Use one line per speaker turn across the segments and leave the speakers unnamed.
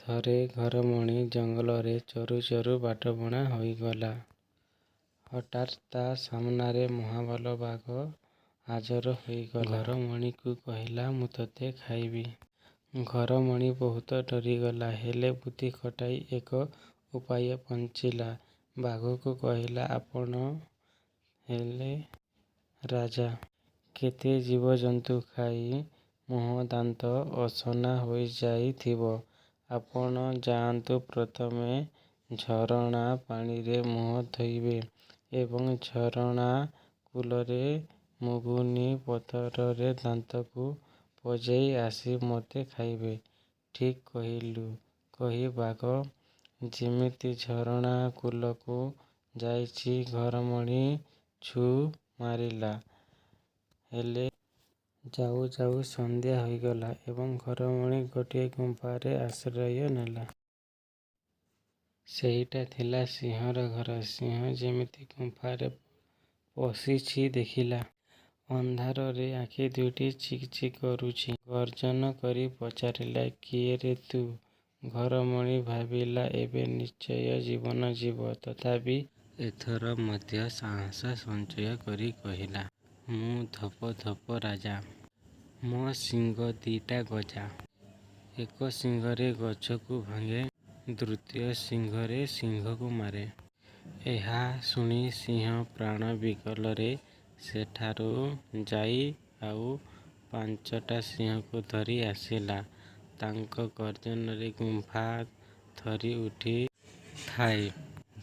ଥରେ ଘରମଣି ଜଙ୍ଗଲରେ ଚରୁ ଚରୁ ବାଟବଣା ହୋଇଗଲା। ହଠାତ୍ ତା' ସାମନାରେ ମହାବଳ ବାଘ ହାଜର ହୋଇଗଲା। ଘରମଣିକୁ କହିଲା, "ମୁଁ ତୋତେ ଖାଇବି। " ଘରମଣି ବହୁତ ଡରିଗଲା। ହେଲେ ବୁଦ୍ଧି ଖଟାଇ ଏକ ଉପାୟ ପାଞ୍ଚିଲା। ବାଘକୁ କହିଲା, "ଆପଣ ହେଲେ ରାଜା। କେତେ ଜୀବଜନ୍ତୁ ଖାଇ ମୁହଁ ଦାନ୍ତ ଅସନା ହୋଇଯାଇଥିବ। ଆପଣ ଯାଆନ୍ତୁ, ପ୍ରଥମେ ଝରଣା ପାଣିରେ ମୁହଁ ଧୋଇବେ ଏବଂ ଝରଣା କୂଳରେ ମୁଗୁନି ପଥରରେ ଦାନ୍ତକୁ ପଜେଇ ଆସି ମୋତେ ଖାଇବେ। " "ଠିକ୍ କହିଲୁ" କହି ବାଘ ଯିମିତି ଝରଣା କୂଳକୁ ଯାଇଛି, ଘରମଣି ଛୁ ମାରିଲା; ହେଲେ ଯାଉ ଯାଉ ସନ୍ଧ୍ୟା ହୋଇଗଲା ଏବଂ ଘରମଣି ଗୋଟିଏ ଗୁମ୍ପାରେ ଆଶ୍ରୟ ନେଲା। ସେଇଟା ଥିଲା ସିଂହର ଘର। ସିଂହ ଯେମିତି ଗୁମ୍ପାରେ ପଶିଛି, ଦେଖିଲା, ଅନ୍ଧାରରେ ଆଖି ଦୁଇଟି ଚିକ୍ ଚିକ୍ କରୁଛି। ଗର୍ଜନ କରି ପଚାରିଲା, "କିଏରେ ତୁ? " ଘରମଣି ଭାବିଲା ଏବେ ନିଶ୍ଚୟ ଜୀବନ ଯିବ। ତଥାପି ଏଥର ମଧ୍ୟ ସାହସ ସଞ୍ଚୟ କରି କହିଲା, "ମୁଁ ଧପଧପ ରାଜା। ମୋ ଶିଙ୍ଗ ଦି'ଟା ଗଜା। ଏକ ଶିଙ୍ଗରେ ଗଛକୁ ଭାଙ୍ଗେ, ଦ୍ୱିତୀୟ ଶିଙ୍ଗରେ ସିଂହକୁ ମାରେ। " ଏହା ଶୁଣି ସିଂହ ପ୍ରାଣ ବିକଳରେ ସେଠାରୁ ଯାଇ ଆଉ ପାଞ୍ଚଟା ସିଂହକୁ ଧରି ଆସିଲା। ତାଙ୍କ ଗର୍ଜନରେ ଗୁମ୍ଫା ଥରି ଉଠୁଥାଏ।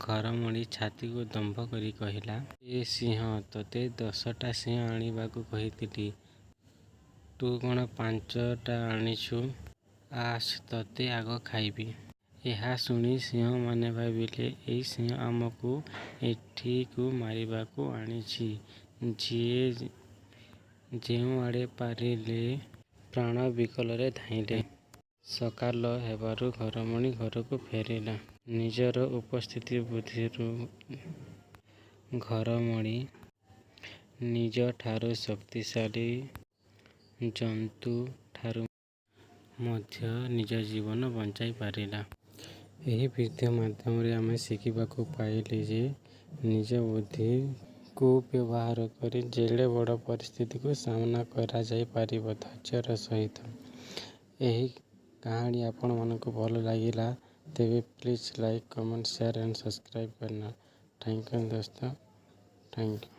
ଘରମଣି ଛାତିକୁ ଦମ୍ଭ କରି କହିଲା, "ଏ ସିଂହ, ତୋତେ ଦଶଟା ସିଂହ ଆଣିବାକୁ କହିଥିଲି, ତୁ କ'ଣ ପାଞ୍ଚଟା ଆଣିଛୁ? ଆସ୍, ତୋତେ ଆଗ ଖାଇବି। " ଏହା ଶୁଣି ସିଂହମାନେ ଭାବିଲେ, ଏଇ ସିଂହ ଆମକୁ ଏଠିକୁ ମାରିବାକୁ ଆଣିଛି। ଯିଏ ଯେଉଁଆଡ଼େ ପାରିଲେ ପ୍ରାଣ ବିକଳରେ ଧାଇଁଲେ। ସକାଳ ହେବାରୁ ଘରମଣି ଘରକୁ ଫେରିଲା। ନିଜର ଉପସ୍ଥିତ ବୁଦ୍ଧିରୁ ଘରମଣି ନିଜଠାରୁ ଶକ୍ତିଶାଳୀ ଜନ୍ତୁଠାରୁ ମଧ୍ୟ ନିଜ ଜୀବନ ବଞ୍ଚାଇ ପାରିଲା। ଏହି ଭିଡିଓ ମାଧ୍ୟମରେ ଆମେ ଶିଖିବାକୁ ପାଇଲେ ଯେ ନିଜ ବୁଦ୍ଧିକୁ ବ୍ୟବହାର କରି ଯେଡ଼େ ବଡ଼ ପରିସ୍ଥିତିକୁ ସାମ୍ନା କରାଯାଇପାରିବ ଧୈର୍ଯ୍ୟର ସହିତ। ଏହି କାହାଣୀ ଆପଣମାନଙ୍କୁ ଭଲ ଲାଗିଲା ତେବେ please like, comment, share and subscribe କରନା। Thank you Dost, thank you.